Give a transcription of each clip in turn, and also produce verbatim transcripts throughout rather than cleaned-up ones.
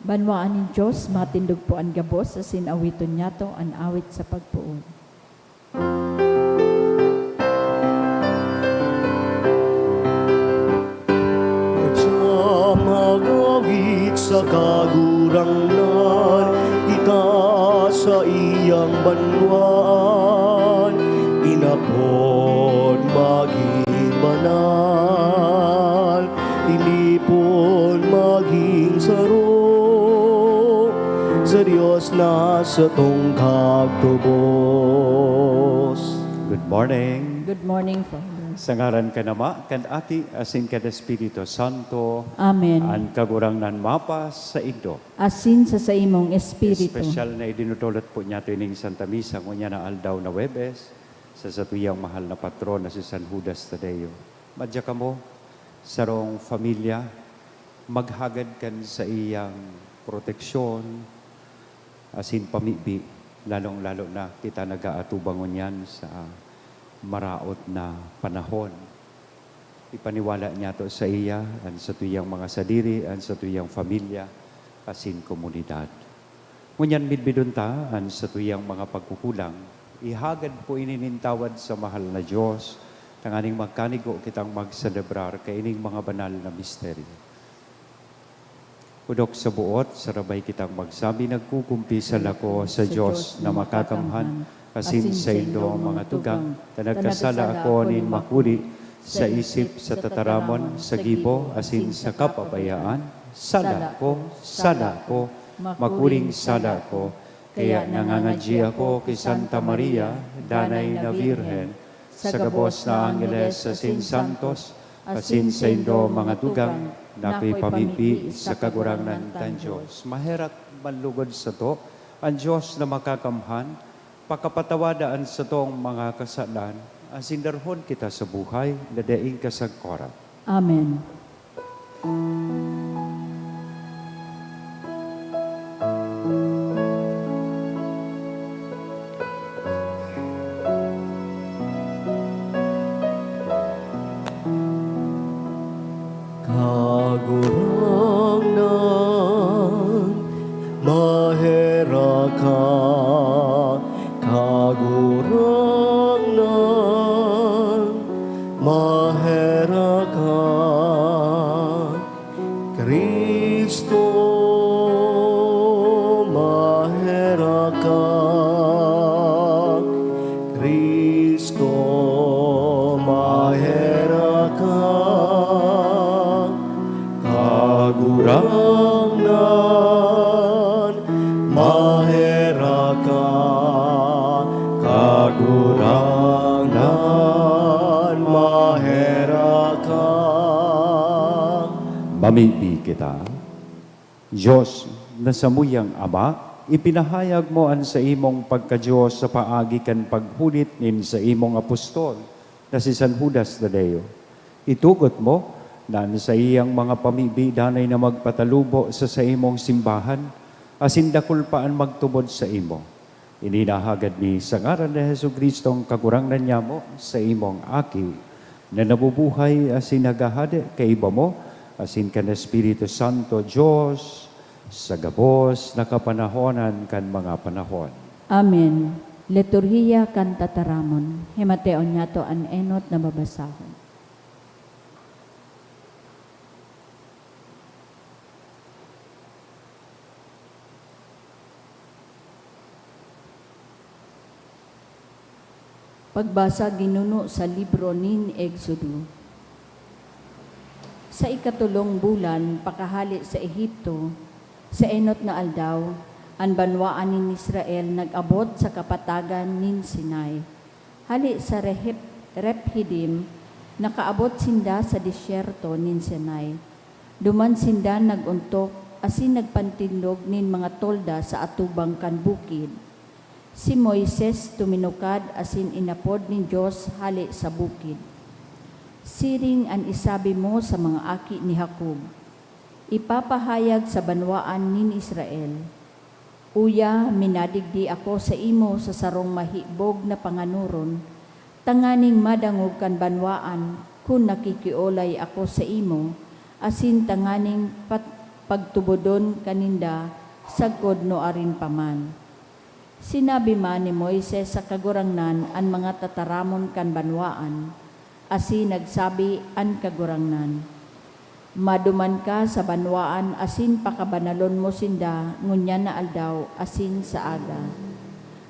Banwaan nin Dios, matindog po an gabos, asin awiton niyato an awit sa pagpoon. Siya mag-awit sa Kagurangnan, kita saiyang banwaan, inapod magin banal, tinipon magin saro, sa Dios na satong kagtubos. Good morning. Good morning, Father. Sa ngaran kan Ama, kan Aki, asin kan Espiritu Santo. Amen. An Kagurangnan mapasaindo. Asin sa saimong espiritu. Espesyal na idinudulot po niyato ining Santa Misa, ngunyan na aldaw na Huwebes, sa satuyang mahal na patron na si San Judas Tadeo. Madya kamo, sarong pamilya, maghagad kan saiyang proteksyon, asin pamibi, lalong-lalo na kita nag-aatubang ngunyan sa maraot na panahon. Ipaniwala niyato saiya an satuyang mga sadiri, an satuyang pamilya, asin komunidad. Ngunyan midbidon ta an satuyang mga pagkukulang. Ihagad po ini nin tawad sa mahal na Dios, tanganing magkanigo kitang magselebrar kaining mga banal na misteryo. Pudok sa buot, sarabay kitang magsabi, nagkukumpisal ako sa Dios na makakamhan, asin saindo, mga tugang, ta nagkasala ako nin makuri sa isip, sa tataramon, sa gibo, asin sa kapabayaan. Sala ko, sala ko, makuring sala ko. Kaya nangangadyi ako ki Santa Maria, Danay na Birhen, sa gabos na angheles asin santos, asin saindo, mga tugang, na akoy pamibi sa Kagurangnan tang Dios. Maherak manlugod sato an Dios na makakamhan, pakapatawada an satong mga kasalan, asin darhon kita sa buhay na daing kasagkoran. Amen. Kagurangnan, maherak ka. Kagurangnan, maherak ka. Cristo, maherak ka. Cristo, maherak ka. Kagurangnan, maherak ka. Kagurangnan, maherak ka. Mamibi kita. Dios na samuyang Ama, ipinahayag mo an saimong pagka-Dios sa paagi kan paghulit nin saimong apostol na si San Judas Tadeo. Itugot mo na an saiyang mga pamibi danay na magpatalubo sa saimong simbahan, asin dakul pa an magtubod saimo. Ini nahagad mi sa ngaran ni Jesu-Cristong Kagurangnan nyamo, saimong Aki, na nabubuhay asin naghahade kaiba mo, asin kan Espiritu Santo, Dios, sa gabos na kapanahonan kan mga panahon. Amen. Liturhiya kan Tataramon. Himateon niyato an enot na babasahon. Pagbasa ginuno sa libro nin Exodo. Sa ikatolong bulan pakahale sa Egipto, sa enot na aldaw, an banwaan nin Israel nag-abot sa kapatagan nin Sinai. Hale sa Rehep-, Rephidim, nakaabot sinda sa disyerto nin Sinai. Duman sinda nag-ontok asin nagpantindog nin mga tolda sa atubang kan bukid. Si Moises tuminukad asin inapod nin Dios hale sa bukid. Siring an isabi mo sa mga aki ni Jacob, "Ipapahayag sa banwaan nin Israel, 'Uya, minadigdi ako saimo sa sarong mahibog na panganoron, tanganing madangog kan banwaan kun nakikiolay ako saimo, asin tanganing pat-, pagtubodon kaninda sagkod nuarin pa man. Sinabi man ni Moises sa Kagurangnan an mga tataramon kan banwaan, asin nagsabi an Kagurangnan, "Maduman ka sa banwaan asin pakabanalon mo sinda ngunyan na aldaw asin sa aga.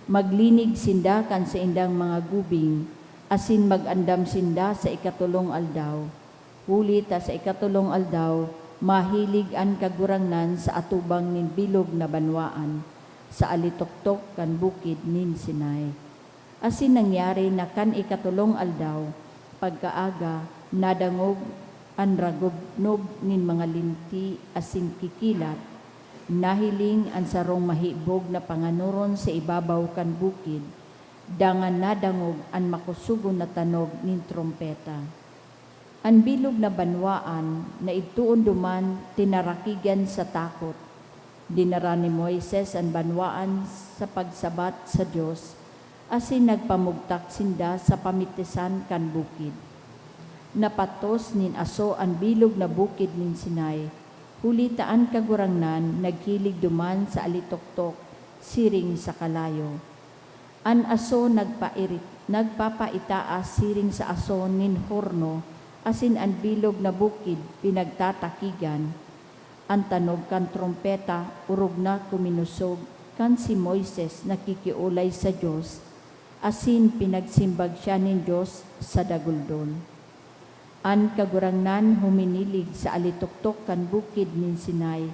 Maglinig sinda kan saindang mga gubing, asin mag-andam sinda sa ikatolong aldaw. Huli ta sa ikatolong aldaw, mahilig an Kagurangnan sa atubang nin bilog na banwaan, sa alitoktok kan bukid nin Sinai." Asin nangyari na kan ikatolong aldaw, pagkaaga, nadangog an ragobnob nin mga linti asin kikilat, nahiling an sarong mahibog na panganoron sa ibabaw kan bukid, dangan nadangog an makosogon na tanog nin trompeta. An bilog na banwaan na idtoon duman tinarakigan sa takot. Dinara ni Moises an banwaan sa pagsabat sa Dios, asin nagpamugtak sinda sa pamitisan kan bukid. Napatos nin aso an bilog na bukid nin Sinai, huli ta an Kagurangnan naghilig duman sa alitoktok siring sa kalayo. An aso nagpairit-, nagpapaitaas siring sa aso nin horno, asin an bilog na bukid pinagtatakigan. An tanog kan trompeta orog na kuminosog kan si Moises nakikiolay sa Dios, asin pinagsimbag siya nin Dios sa daguldon. An Kagurangnan huminilig sa alitoktok kan bukid nin Sinai,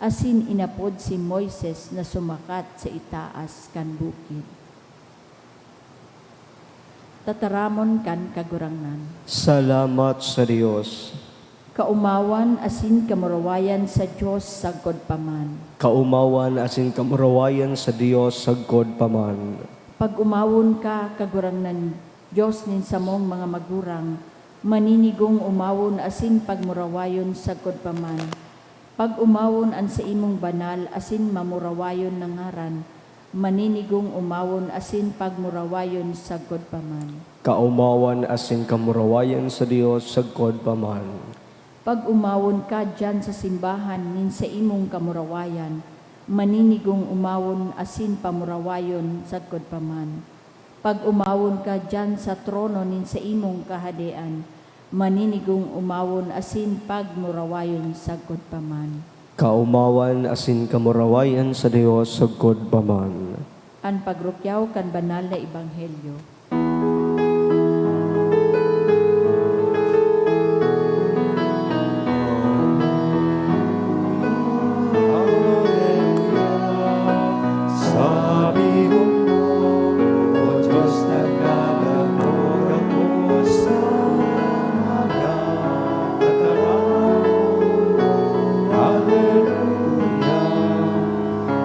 asin inapod si Moises na sumakat sa itaas kan bukid. Tataramon kan Kagurangnan. Salamat sa Dios. Kaomawan asin kamurawayan sa Dios sagkod pa man. Kaomawan asin kamurawayan sa Dios sagkod pa man. Pag-omawon ka, Kagurangnan, Dios nin samong mga magurang, maninigong omawon asin pagmurawayon sagkod pa man. Pag-omawon an saimong banal asin mamurawayon na ngaran, maninigong omawon asin pagmurawayon sagkod pa man. Kaomawan asin kamurawayan sa Dios sagkod pa man. Pag-omawon ka diyan sa simbahan nin saimong kamurawayan, maninigong omawon asin pamurawayon sagkod pa man. Pag-omawon ka diyan sa trono nin saimong kahadean, maninigong omawon asin pagmurawayon sagkod pa man. Kaomawan asin kamurawayan sa Dios sagkod pa man. An pagrukyaw kan banal na ebanghelyo. Sabihon mo, O Dios, nagkakapagkapos sa mga tataramon mo. Aleluya,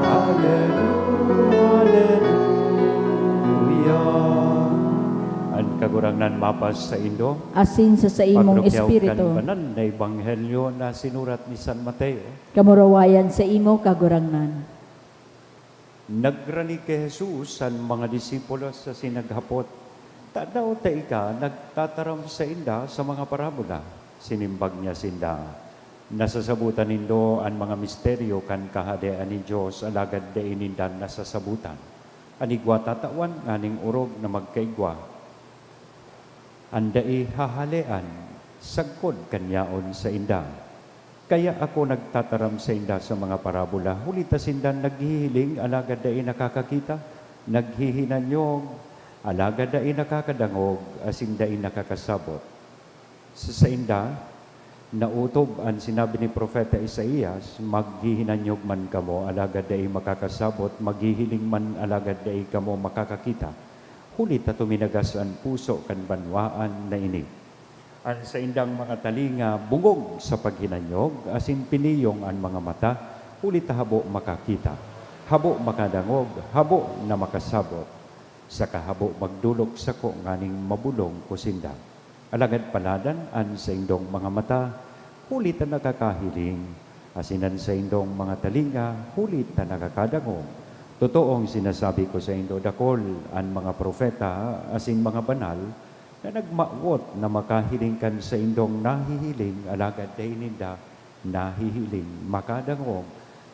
aleluya, aleluya. An Kagurangnan mapas saindo. Asin sa saimong Pagrukyaw kan espiritu. Banal na ebanghelyo na sinurat ni San Mateo. Kamurawayan saimo, Kagurangnan. Nagrani ki Jesus an mga disipulos asin naghapot, "Tadaw ta ika nagtataram sainda sa mga parabola?" Sinimbag niya sinda, "Nasasabotan nindo an mga misteryo kan Kahadean nin Dios, alagad dai ninda nasasabotan an igwa tatawan nganing orog na magkaigwa. An dai hahalean sagkod kan yaon sainda. Kaya ako nagtataram sainda sa mga parabola, huli ta sinda naghihiling, alagad dai nakakakita, naghihinanyog, alagad dai nakakadangog, asin dai nakakasabot. Sa sainda, naotob an sinabi ni Propeta Isaias, 'Maghihinanyog man kamo, alagad dai makakasabot, maghihiling man, alagad dai kamo makakakita, huli ta tuminagas an puso kan banwaan na ini.' An saindang mga talinga bungog sa paghinanyog, asin piliyong an mga mata, huli ta habo makakita, habo makadangog, habo na makasabot, saka habo magdolok sako nganing mabolong ko sinda. Alagad paladan an saindong mga mata, huli ta nakakahiling, asin an saindong mga talinga, huli ta nakakadangog. Totoong sinasabi ko saindo, dakul an mga propeta asin mga banal na nagmawot na makahiling kan saindong nahihiling, alagad dai ninda Nahihiling makadangog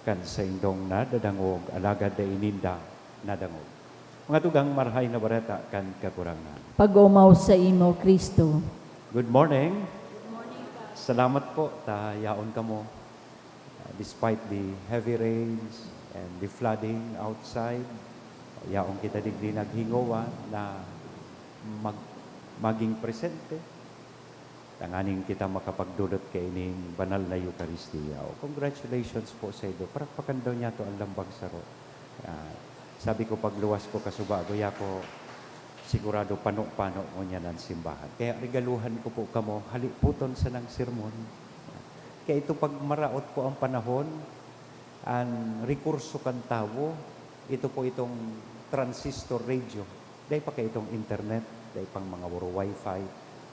kan saindong nadadangog, alagad dai ninda nadangog. Mga tugang, Marahay na Bareta kan Kagurangnan. Pag-omaw saimo, Cristo. Good morning. Salamat po ta yaon kamo. Uh, despite the heavy rains and the flooding outside, yaon kita digdi naghingowa na mag-, maging presente tanganing kita makapagdulot kaining banal na Eukaristia. O, congratulations po sa inyo. Palakpakan daw niyato an lambang saro. Ah, sabi ko, pagluwas ko kasubago, yako, sigurado pano-pano ngunyan an simbahan. Kaya regaluhan ko po kamo, haliputon sanang sermon. Kaya ito, pag maraot po ang panahon, an rekurso kan tawo, ito po itong transistor radio. Dai pa kaitong internet, dai pang mga waro wifi.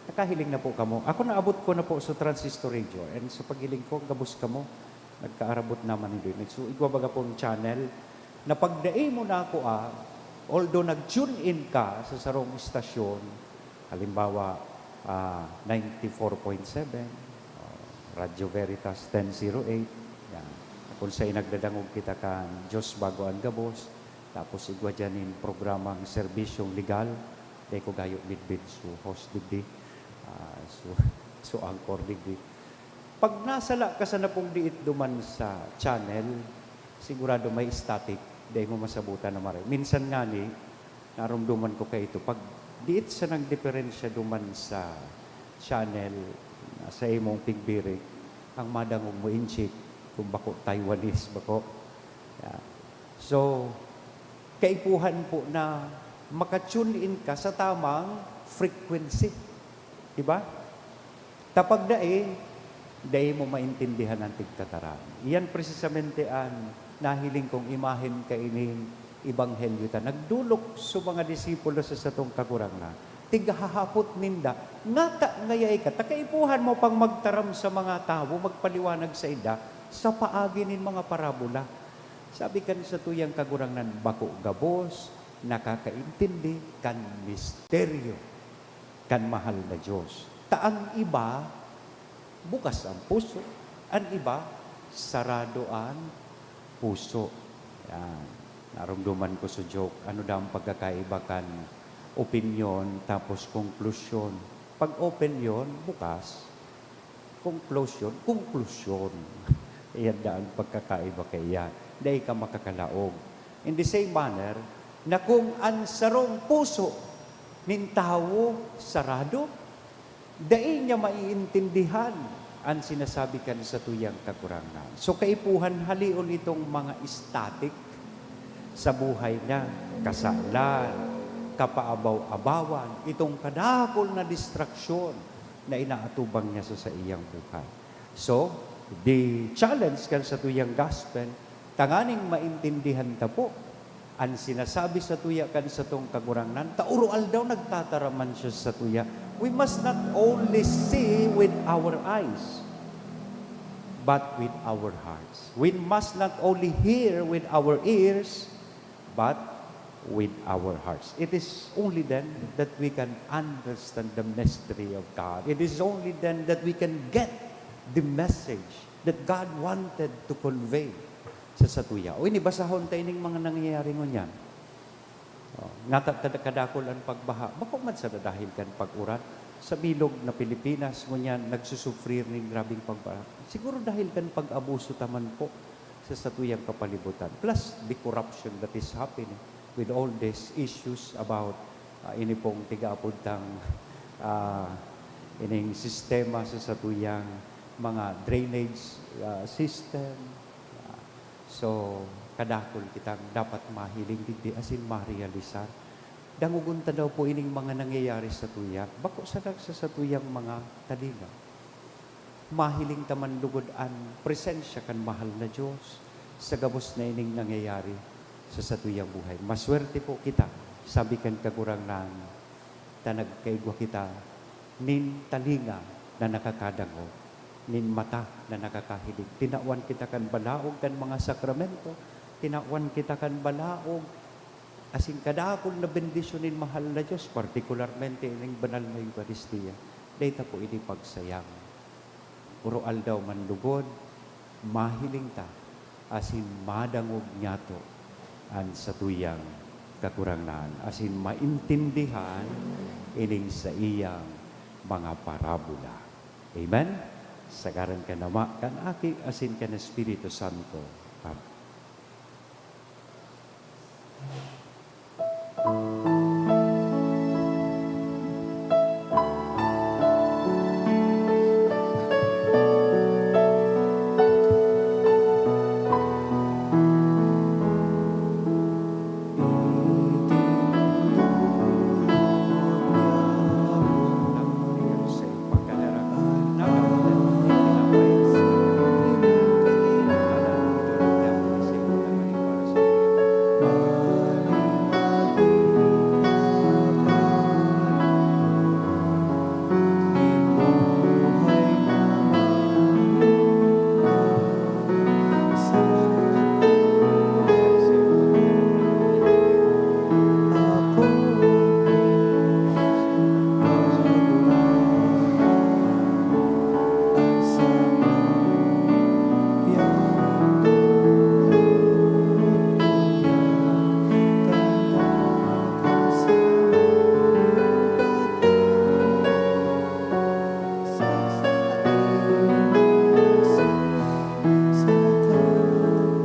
Nakahiling na po kamo. Ako, naabot ko na po sa transistor radio, and sa paghiling ko, gabos kamo, nagkaarabot naman nindo. So, igwa baga pong channel na pag dai mo na ako, ah, although nag-tune in ka sa sarong istasyon, halimbawa, ah, ninety-four point seven, oh, Radyo Veritas ten zero eight, yan. Kung sa'y nagdadangog kita kan Diyos Bago an Gabos, tapos igwa dyan nin programang serbisyong legal, dai ko gayo midbid su host digdi, ah, su, su anchor digdi. Pag nasala ka sana pong diit duman sa channel, sigurado may static, dai mo masabutan na maray. Minsan ngani, naromdoman ko kaito, pag diit sanang diferensya duman sa channel, sa imong pigbirik, ang madangog mo, Inchik, kung bako Taiwanese, bako. Yeah. So, kaipuhan po na maka-tune in ka sa tamang frequency. Di ba? Ta pag dai, dai mo maintindihan an tigtataram. Iyan presisamente an nahiling kong imahen kaining ebanghelyo ta nagdolok sa mga disipulo sa satong Kagurangnan. Tighahapot ninda, ngata ngayay ka, ta kaipuhan mo pang magtaram sa mga tawo, magpaliwanag sainda sa paagi nin mga parabola. Sabi kan satuyang Kagurangnan, bako gabos nakakaintindi kan misteryo kan mahal na Diyos. Ta an iba, bukas an puso. An iba, sarado an puso. Yan. Naromdoman ko sa joke, ano daw ang pagkakaiba kan opinyon tapos konklusyon? Pag opinyon, bukas. Konklusyon, konklusyon. Iyan daa an pagkakaiba kaiyan. Dai ka makakalaog. In the same manner, na kung an sarong puso nin tawo sarado, dai niya maiintindihan an sinasabi kan satuyang Kagurangnan. So, kaipuhan haleon itong mga static sa buhay niya, kasalan, kapaabaw-abawan, itong kadakul na distraksyon na inaatubang niya sa saiyang buhay. So, the challenge kan satuyang gospel, tanganing maintindihan ta po an sinasabi satuya kan satong Kagurangnan, ta oro-aldaw nagtataraman siya satuya. We must not only see with our eyes, but with our hearts. We must not only hear with our ears, but with our hearts. It is only then that we can understand the mystery of God. It is only then that we can get the message that God wanted to convey sa satuya. O ini, basahon ta ining mga nangyayari ngunyan. Oh, ngata ta kadakul an pagbaha, bako man sana dahil kan pag-uran. Sa bilog na Pilipinas ngunyan, nagsusufrir nin grabeng pagbaha. Siguro dahil kan pag-abuso ta man po sa satuyang kapalibutan. Plus, the corruption that is happening with all these issues about, ah, ini pong tigaapod tang, ah, ining sistema sa satuyang mga drainage, ah, system. Ah, so, kadakul kitang dapat mahiling digdi asin marealisar. Dangogon ta daw po ining mga nangyayari satuya, bako sa, sa satuyang mga talinga. Mahiling ta man lugod an presensya kan mahal na Dios sa gabos na ining nangyayari sa satuyang buhay. Maswerte po kita, sabi kan Kagurangnan, ta nagkaigwa kita nin talinga na nakakadangog, nin mata na nakakahiling. Tinawan kita kan balaog kan mga sakramento, tinawan kita kan balaog asin kadakul na bendisyon nin mahal na Dios, partikularmente ining banal na Eukaristia. Dai ta po ini pagsayang. Puro aldaw man lugod, mahiling ta, asin madangog niyato an satuyang Kagurangnan, asin maintindihan ining saiyang mga parabola. Amen? Sa ngaran kan Ama, kan Aki, asin kan Espiritu Santo. Amen.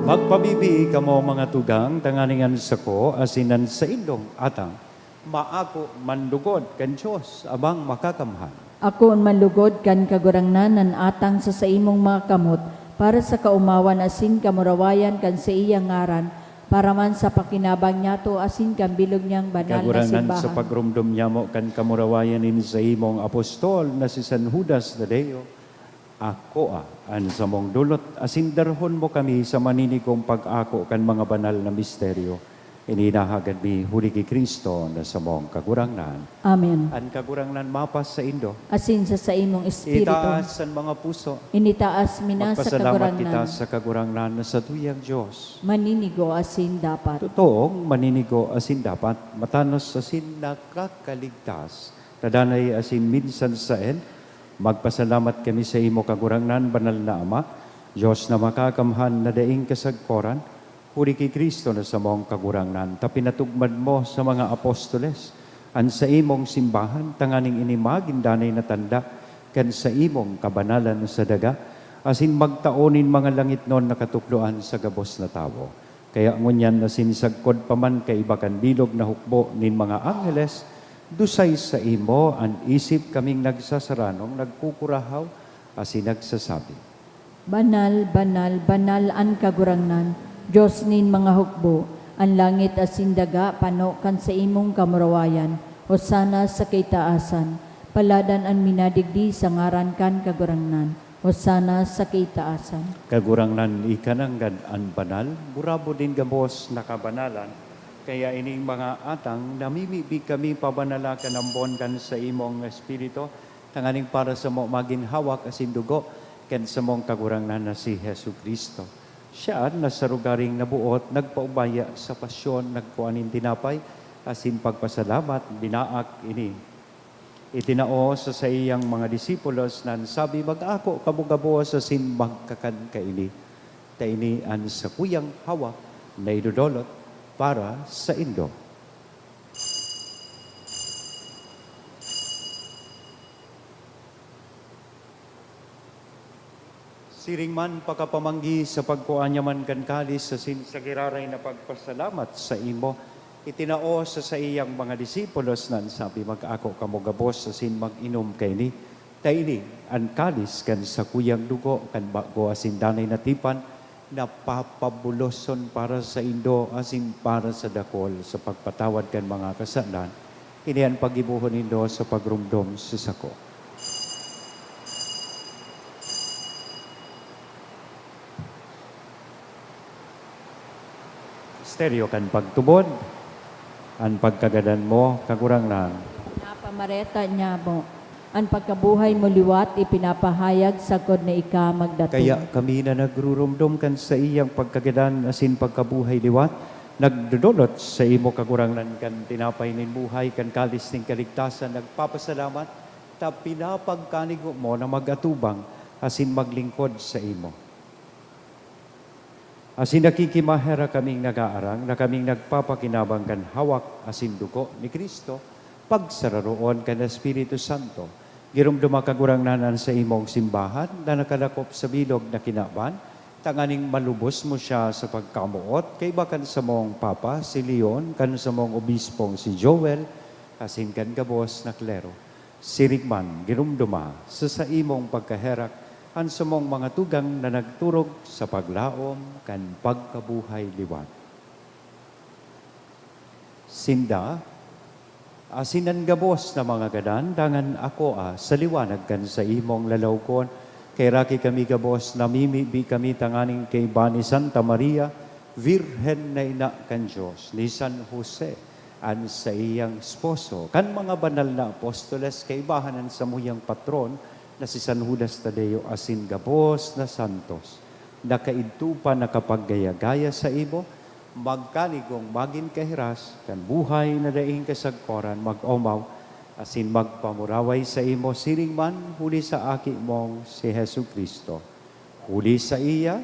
Magpabibi kamo, mga tugang, tanganing an sako asin an saindong atang maako man lugod kan Dios Amang Makakamhan. Akoon man lugod kan Kagurangnan an atang sa saimong mga kamot, para sa kaomawan asin kamurawayan kan saiyang ngaran, para man sa pakinabang niyato asin kan bilog niyang banal na Kagurangnan, sa simbahan. Pagromdom nyamo kan kamurawayan nin saimong apostol na si San Judas Tadeo, akoa an samong dulot, asin darahon mo kami sa maninigong pag-ako kan mga banal na misteryo. Ini inahagad mi huli ki Cristo na samong Kagurangnan. Amen. An Kagurangnan mapasaindo. Asin sa saimong espiritu. Itaas an mga puso. Initaas mi na sa Kagurangnan. Magpasalamat kita sa Kagurangnan na satuyang Dios. Maninigo asin dapat. Totoong maninigo asin dapat, matanos asin nakakaligtas, na danay asin minsan saen, magpasalamat kami sa imo, Kagurangnan, Banal na Ama, Dios na Makakamhan na daing kasagkoran, huli ki Cristo na samong Kagurangnan, ta pinatugmad mo sa mga apostoles an saimong simbahan, tanganing ini magin danay na tanda kan saimong kabanalan sa daga, asin magtao nin mga langitnon na katukdoan sa gabos na tawo. Kaya ngunyan, asin sagkod pa man kaiba kan bilog na hukbo nin mga angheles, dusay saimo an isip kaming nagsasaranong nagkukurahaw asin nagsasabi, Banal, banal, banal an Kagurangnan, Dios nin mga hukbo. An langit asin daga pano kan saimong kamurawayan. Hosana sa kaitaasan. Paladan an minadigdi sa ngaran kan Kagurangnan. Hosana sa kaitaasan. Kagurangnan, ika nanggad an banal, burabod nin gabos na kabanalan. Kaya ining mga atang, namimibi kami pabanala kan ambon kan saimong Espiritu, tanganing para samo magin hawak asin dugo kan samong Kagurangnan na si Jesu-Cristo. Siya na sa rogaring naboot, nagpaubaya sa pasyon, nagkua nin tinapay, asin pagpasalamat, binaak ini. Itinao sa saiyang mga disipulos na an sabi, "Mag-ako kamo gabos asin magkakan kaini, ta ini an sakuyang hawak na idodolot para saindo." Siring man, pakapamanggi sa pagkua niya man kan kalis asin sa giraray na pagpasalamat saimo, itinao sa saiyang mga disipulos na an sabi, "Mag-ako kamo gabos asin mag-inom kaini, ta ini an kalis kan sakuyang dugo kan bago asin danay na tipan, na papabuloson para saindo asin para sa dakul sa pagpatawad kan mga kasalan. Ini an paggibohon nindo sa pagromdom sa sako." Misteryo kan pagtubod. An pagkagadan mo, Kagurangnan, pinapamareta niya mo. An pagkabuhay mo liwat ipinapahayag sagkod na ika magdatong. Kaya kami na nagruromdom kan saiyang pagkagadan asin pagkabuhay liwat, nagdodolot saimo, Kagurangnan, kan tinapay nin buhay, kan kalis nin kaligtasan, nagpapasalamat ta pinapagkanigo mo na mag-atubang asin maglingkod saimo. Asin nakikimaherak kaming nagaarang na kaming nagpapakinabang kan hawak asin dugo ni Cristo, pagsararoon kan Espiritu Santo. Giromdoma, Kagurangnan, an saimong simbahan na nakalakop sa bilog na kinaban, tanganing malubos mo siya sa pagkamoot, kaiba kan samong Papa, si Leon, kan samong Obispong si Joel, asin kan gabos na klero. Siring man, giromdoma sa saimong pagkaherak an samong mga tugang na nagturog sa paglaom kan pagkabuhay liwat. Sinda, asin an gabos na mga gadan, dangan akoa sa liwanag kan saimong lalawgon. Kaheraki kami gabos, namimibi kami tanganing kaiba ni Santa Maria, Virgen na ina kan Dios, ni San Jose, an saiyang esposo, kan mga banal na apostoles, kaibahan an samuyang patron na si San Judas Tadeo, asin gabos na santos na kaidto pa nakapaggaya-gaya saimo, magkanigong magin kahiras kan buhay na daing kasagkoran mag-omaw, asin magpamuraway saimo siring man huli sa Aki mong si Jesu-Cristo. Huli saiya,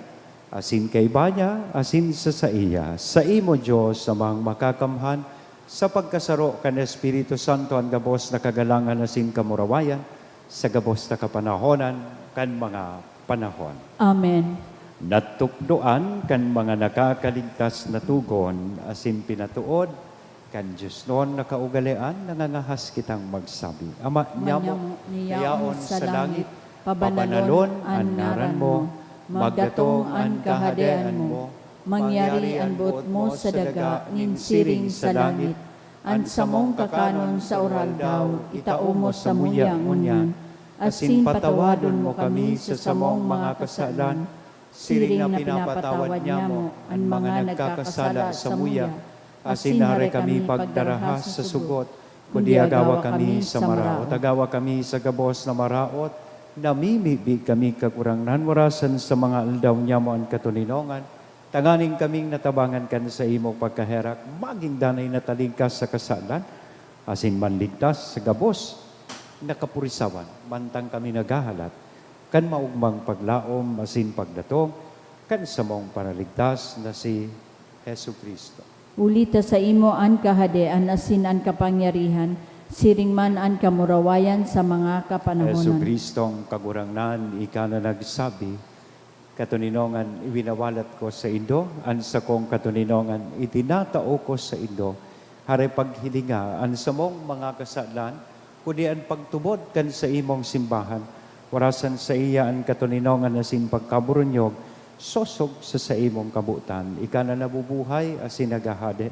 asin kaiba niya, asin sa saiya, saimo, Dios, Amang Makakamhan, sa pagkasaro kan Espiritu Santo, an gabos na kagalangan asin kamurawayan, sa gabos na kapanahonan kan mga panahon. Amen. Natukdoan kan mga nakakaligtas na togon asin pinatood kan diosnon na kaugalean, nangangahas kitang magsabi, Ama niamo, na yaon sa langit, pabanalon an ngaran mo, magdatong an kahadean mo, mangyari an boot mo sa daga nin siring sa langit. An samong kakanon sa oral-daw, itao mo samuya ngunyan, asin patawadon mo kami sa samong mga kasalan, siring na pinapatawad nyamo an mga nagkakasala samuya, asin hare kami pagdaraha sa sugot, kundi agawa kami sa maraot. Agawa kami sa gabos na maraot, namimibi kami, Kagurangnan, warasan sa mga aldaw nyamo an katoninongan, tanganing kaming natabangan kan saimong pagkaherak, magin danay na talingkas sa kasalan, asin manligtas sa gabos na kapurisawan, mantang kami naghahalat kan maogmang paglaom asin pagdatong kan samong Paraligtas na si Jesu-Cristo. Huli ta saimo an kahadean asin an kapangyarihan, siring man an kamurawayan sa mga kapanahonan. Jesu-Cristong Kagurangnan, ika na nagsabi, "Katoninongan iwinawalat ko saindo, an sakong katoninongan itinatao ko saindo." Hare, paghilinga an samong mga kasalan, kundi an pagtubod kan saimong simbahan. Warasan saiya an katoninongan asin pagkaburunyog, sosog sa saimong kabotan. Ika na nabubuhay asin naghahade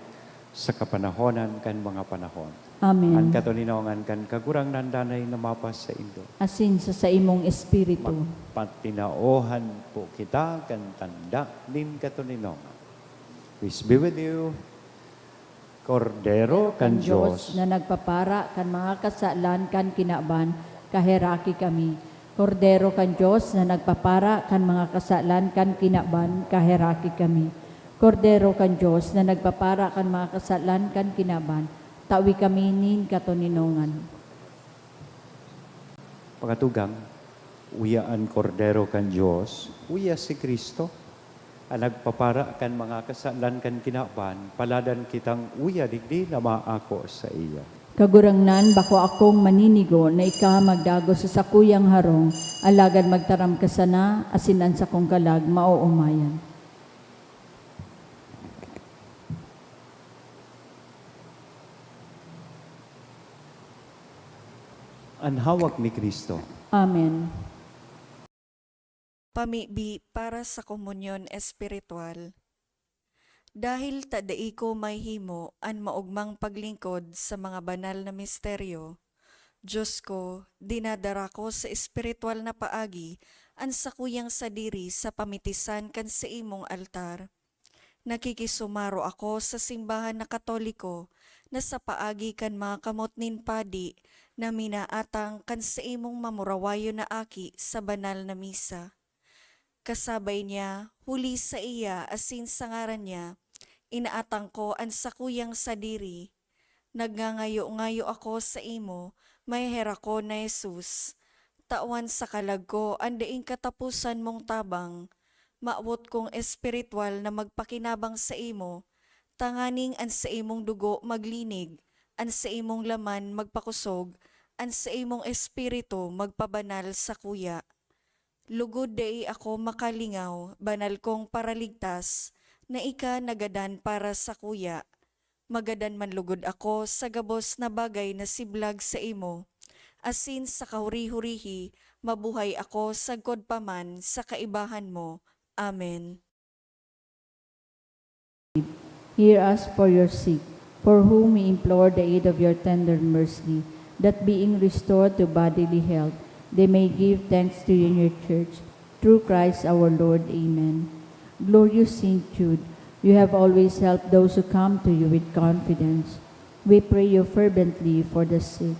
sa kapanahonan kan mga panahon. Amen. An katoninongan kan Kagurangnan danay na mapasaindo. Asin sa saimong espiritu. Magpatinaohan po kita kan tanda nin katoninongan. Peace be with you. Kordero kan Dios, na nagpapara kan mga kasalan kan kinaban, kaheraki kami. Kordero kan Dios, na nagpapara kan mga kasalan kan kinaban, kaheraki kami. Kordero kan Dios, na nagpapara kan mga kasalan kan kinaban, tawi kami nin katoninongan. Mga tugang, uya an Kordero kan Dios, uya si Cristo, an nagpapara kan mga kasalan kan kinaban, paladan kitang uya digdi na maako saiya. Kagurangnan, bako akong maninigo na ika magdagos sa sakuyang harong, alagad magtaram ka sana, asin an sakong kalag maoomayan. An hawak ni Cristo. Amen. Pamibi para sa komunyon espiritual. Dahil ta dai ko mahimo an maogmang paglingkod sa mga banal na misteryo, Dios ko, dinadara ko sa espiritual na paagi an sakuyang sadiri sa pamitisan kan saimong altar. Nakikisumaro ako sa simbahan na Katoliko na sa paagi kan mga kamot nin padi na minaatang kan saimong mamurawayon na aki sa banal na misa. Kasabay niya, huli saiya asin sa ngaran niya, inaatang ko an sakuyang sadiri. Nagngangayo-ngayo ako saimo, maheherakon na Jesus, Tawan sa kalag ko an daing kataposan mong tabang. Mawot kong espiritual na magpakinabang saimo, tanganing an saimong dugo maglinig, an saimong laman magpakosog, an saimong espiritu magpabanal sakuya. Lugod dai ako makalingaw, banal kong Paraligtas, na ika nagadan para sakuya. Magadan man lugod ako sa gabos na bagay na siblag saimo, asin sa kahuri-hurihi mabuhay ako sagkod pa man sa kaibahan mo. Amen. Hear us for your sake, for whom we implore the aid of your tender mercy, that being restored to bodily health, they may give thanks to you in your church, through Christ our Lord. Amen. Glorious Saint Jude, you have always helped those who come to you with confidence. We pray you fervently for the sick.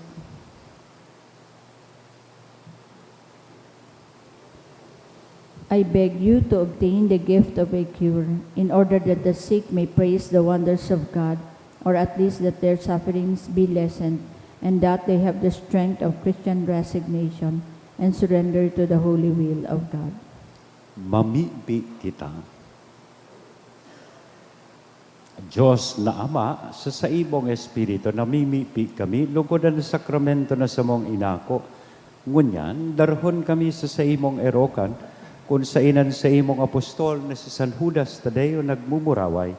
I beg you to obtain the gift of a cure, in order that the sick may praise the wonders of God, or at least that their sufferings be lessened, and that they have the strength of Christian resignation and surrender to the holy will of God. Mamibi kita. Dios na Ama, sa saimong Espiritu namimibi kami logod an sakramento na samong inako. Ngunyan, darhon kami sa saimong erokan, kun saen an saimong apostol na si San Judas Tadeo nagmumuraway.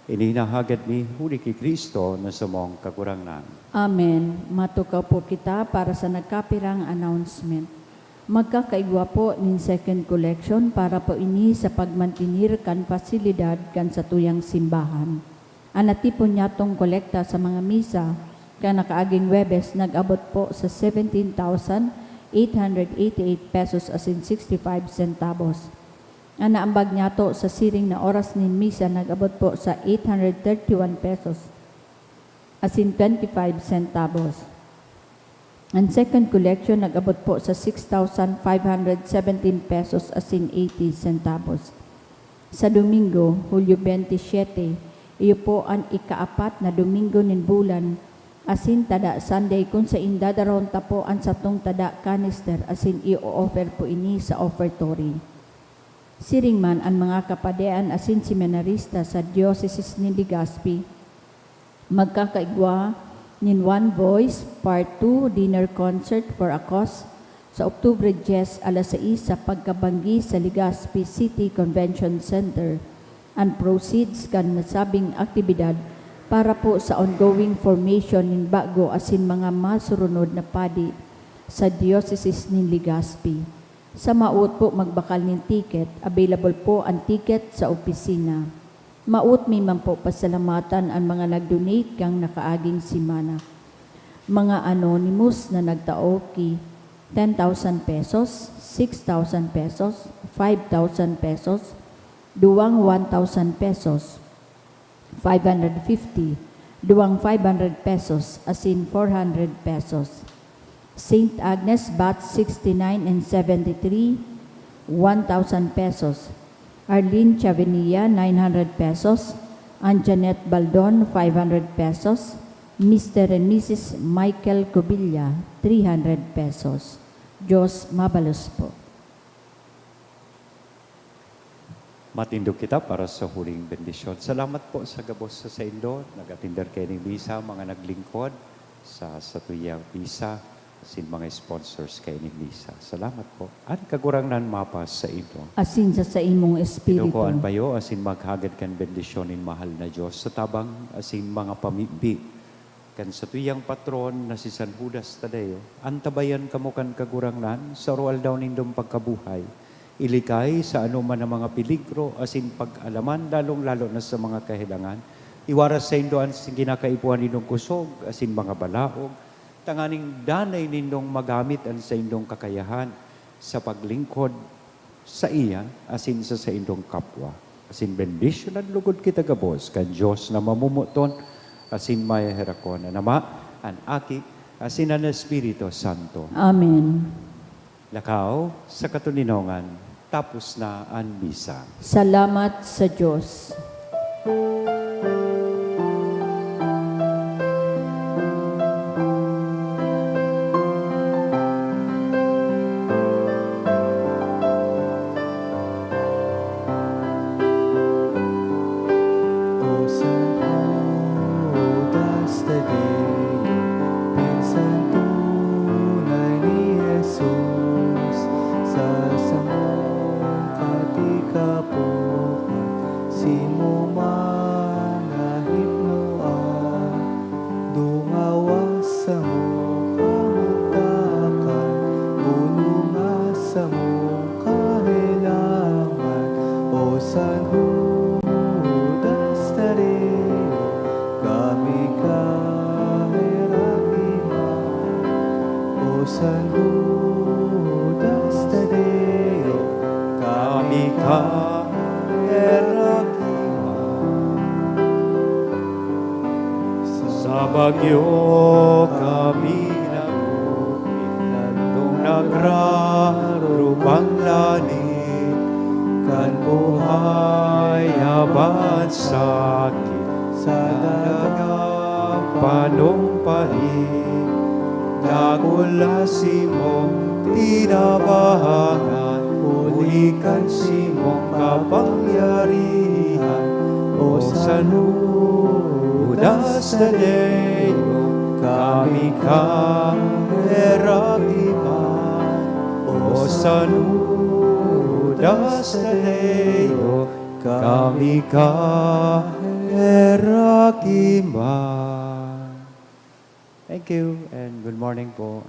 Ini hinahagad mi huli ki Cristo na samong Kagurangnan. Amen. Matukaw po kita para sa nagkapirang announcement. Magkakaigwa po nin second collection para po ini sa pagmantenir kan pasilidad kan satuyang simbahan. An natipon nyatong kolekta sa mga misa kan nakaaging Huwebes nag-abot po sa seventeen thousand eight hundred eighty-eight pesos asin sixty-five centavos. An naambag nyato sa siring na oras nin misa nag-abot po sa eight hundred thirty-one pesos asin twenty-five centavos. An second collection nag-abot po sa six thousand five hundred seventeen pesos asin eighty centavos. Sa Domingo, Hulyo twenty-seven, iyo po an ikaapat na Domingo nin bulan, asin tada Sunday kun saen dadarahon ta po an satong tada canister asin i-o-offer po ini sa offertory. Siring man an mga kapadean asin seminarista sa Diocese nin Legazpi, magkakaigwa nin One Voice Part two Dinner Concert for a Cause sa Oktubre dyes, alas sais sa pagkabanggi sa Legazpi City Convention Center. An proceeds kan nasabing aktibidad para po sa ongoing formation nin bago asin mga masurunod na padi sa Diocese nin Legazpi. Sa mawot po magbakal nin ticket, available po an ticket sa opisina. Mawot mi man po pasalamatan an mga nag-donate kan nakaaging semana. Mga anonymous na nagtao ki ten thousand pesos, six thousand pesos, five thousand pesos, duwang one thousand pesos, five hundred fifty, duwang five hundred pesos, asin four hundred pesos. Saint Agnes, batch sixty-nine and seventy-three, one thousand pesos. Arlene Chavenia, nine hundred pesos. Anjanette Baldon, five hundred pesos. Mister and Missus Michael Cubilla, three hundred pesos. Diyos mabalos po. Matindog kita para sa huling bendisyon. Salamat po sa gabos sa saindo, nag-atender kaining misa, mga naglingkod sa satuyang misa, asin mga sponsors kaining misa. Salamat po. An Kagurangnan mapasaindo. Asin sa saimong espiritu. Tinukoan payo asin maghagad kan bendisyon nin mahal na Dios sa tabang asin mga pamibi kan satuyang patron na si San Judas Tadeo, antabayan kamo kan Kagurangnan sa aroaldaw nindong pagkabuhay. Ilikay sa anoman na mga peligro asin pag-alaman, lalong-lalo na sa mga kahelangan. Iwaras saindo an kinakaipuhan nindong kusog asin mga balaog, tanganing danay nindong magamit an saindong kakayahan sa paglingkod saiya asin sa saindong kapwa. Asin bendisyonan logod kita gabos kan Dios na mamomoton asin maheherakon, an Ama, an Aki, asin an Espiritu Santo. Amen. Lakaw sa katoninongan, tapos na an misa. Salamat sa Dios. Kapokan simo man na himnoan, dungawa samo kamugtakan, bunonga samong kahelangan. O San Judas Tadeo, kami kaherakiman. O San Judas Tadeo, kami kaherakiman. Sa bagyo kami nagupit, nagdong nagrarubang langit, kan buhay aban sakit, sa dagang panumpaling, dakul na simong tinabangan, huli kan simong kapangyarihan. O San Judas Tadeo, kami kaherakiman. O San Judas Tadeo, kami kaherakiman. Thank you and good morning po.